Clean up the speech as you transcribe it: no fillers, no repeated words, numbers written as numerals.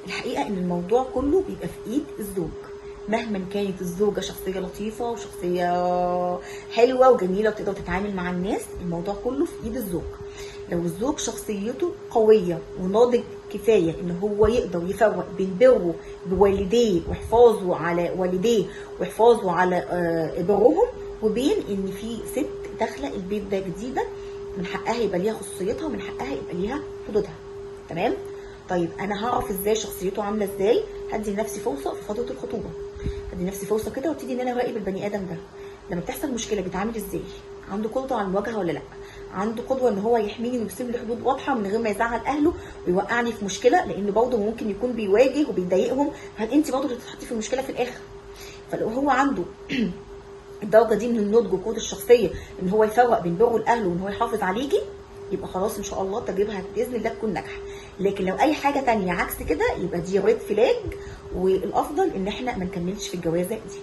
الحقيقة ان الموضوع كله بيبقى في ايد الزوج. مهما كانت الزوجة شخصية لطيفة وشخصية حلوة وجميلة وتقدر تتعامل مع الناس، الموضوع كله في ايد الزوج. لو الزوج شخصيته قوية وناضج كفاية ان هو يقدر يفرق بين بره بوالديه وحفاظه على والديه وحفاظه على برهم، وبين ان في ست داخله البيت ده جديدة من حقها يبقى ليها خصوصيتها ومن حقها يبقى ليها حدودها. تمام؟ طيب انا هعرف ازاي شخصيته عامله ازاي؟ هدي لنفسي فرصة في فترة الخطوبة، هدي لنفسي فرصة كده وابتدي ان انا اراقب البني ادم ده لما بتحصل مشكلة بيتعامل ازاي، عنده قدره على المواجهة ولا لا، عنده قدوة ان هو يحميني ويرسم لي حدود واضحة من غير ما يزعل اهله ويوقعني في مشكلة، لان برضه ممكن يكون بيواجه وبيضايقهم، هل انت برضه اللي تتحطي في المشكلة في الاخر. فلو هو عنده الدرجة دي من النضج وقوه الشخصية ان هو يفرق بين بره لاهله وان هو يحافظ عليكي، يبقى خلاص ان شاء الله التجربة باذن الله تكون ناجحة. لكن لو اي حاجة تانية عكس كده يبقى دي red flag، والافضل ان احنا ما نكملش في الجوازه دي.